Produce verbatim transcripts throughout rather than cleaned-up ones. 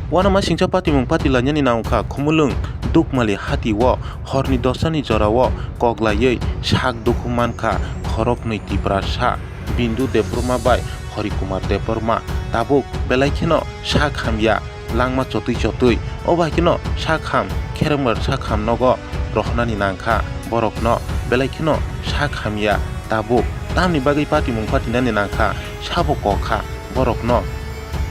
Uanamasingcha patimung patilainani nangkha Khumulwng Dukmali hati o horni dosta ni jora o koklaiwi sak dukhu mankha khoroknwi Tiprasa, Bindu Debbarma bai Hori Kumar Debbarma. Tabuk belai kheno sak hamya langma chotwi chotwi, o bai kheno sak ham kherembar sak ham nogo rohornani nangkha borokno, belai kheno sak hamya tabuk. Tamni bagwi patimung patinani nangkha sabo kokha borokno.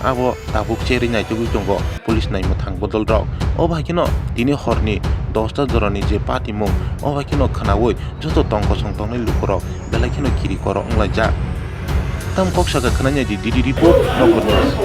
Abo tabuk cherwi naitugwi tongo police nai mwthang bodol rok. O bai kheno tini horni dosta jorani je patimung, o bai kheno khwnawi joto tong kosong tongnai lukurok belai kheno kiri koro wnglaijak. Tam kok saka khwnai di D D report, Nokbar News.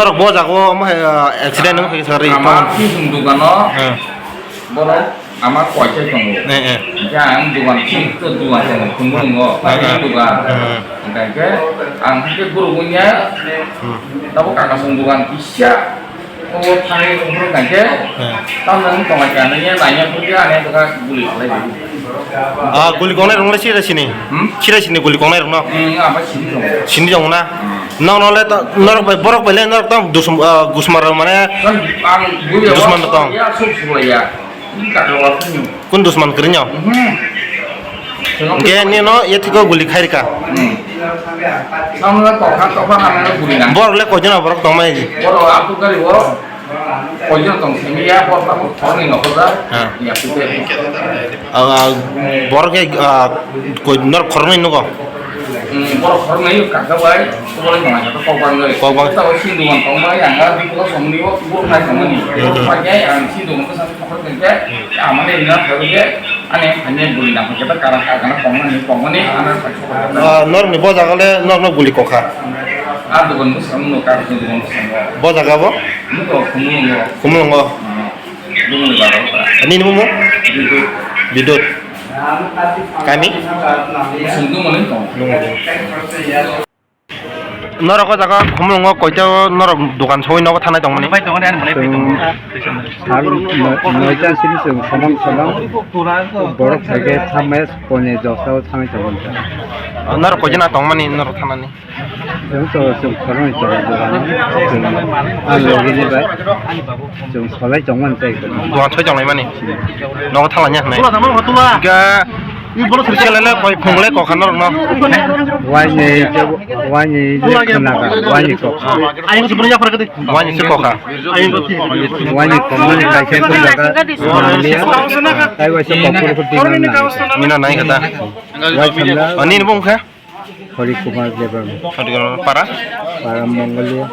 Norok bo jaga o omo hai, ah, accident wngkha kisa ri. Ama tong. Thisung dukano. Hmm. Borok ama koichai tongo. Eh, eh. Hingke ang dugan sing to dugan tongo, Khumulwngo, eh, eh, dugan. Eh, eh. Hingke ang hingke guruk wngya, hmm, tabuk kakasong dugan kisa, o thangwi tongo hingke, eh, tamni wng tongo khe, nini naiya phurkhe, ani bwkha guli khlai di. Ah, guli kongnai rok le sira sini? Hmm? Sira sini guli kongnai rok no? Hmm, ama sini tongo. Sini tongo na? Hmm. Nokno le to, norok bai, borok bai le norok tamo dusum, ah, gusmar rok mane, ang buya dusman rok tong. Ya, suk suk ya. Ini kaka wa phunyo. Kun dusman kwrwinyo? Mhm. Hingke nino yathiko guli khairika? Hmm. Tamo le tokha, tokha hamya guli na. Borok le koijona borok tongmani? Borok apu gari o. Koijon tong simi ya, bor tamo thorni nokho da. Ha. Ya, pute. Ah, borok ke, ah, koi norok khoroknwi nugo? Hmm, borok khoroknwi kaka bai, kubulai tong kaka kok bangwi. Kok bang. Tabo sindhu man tong bai, ang a bikolo somni o kubur nai tongmani. Hmm. Pakai ang sindhu man kesana khorok tengke, amane ina khorok ke, ane ane buli nang kaka kara kaka na tongmani, tongmani, ana pakai. Ah, norokni bo jaga le norokno guli kokha? Ah, dogan bwskango, kar dogan bwskango. Bo jaga bo? Nugo, Khumulwngo. Khumulwngo. Hmm. Bumung ni baro. Ani ni bumung? Bidut. Bidut. Kami? Sungdung mani tong. Norok o jaga Khumulwngo koita norok dogan soi nogo thanai tongmani? Bai tongmani, ani mani bai tong. Sal no-, noita sini sung somang somang borok saike thamai kone joksa o thanai tongmani. Norok koita na tongmani norok thanani? Chwng to chwng khoroknwi tongo dogan. Chwng a logini bai chwng solai tongmani tei. Dogan soi tonglaimani. Nogo thalanya hwnwi. Ga. Selele koi phungle kokha norokno. Waini je, waini je khnaga, waini kokha. Waini se kokha. Waini kokmani kaisa khnaga. Tei waisa kokpor ko dina nai. Mina nai kata. Wai khamla. Ani ni bung kha? Hori Kumar Debbarma. Hori Kumar para? Para Mongolia.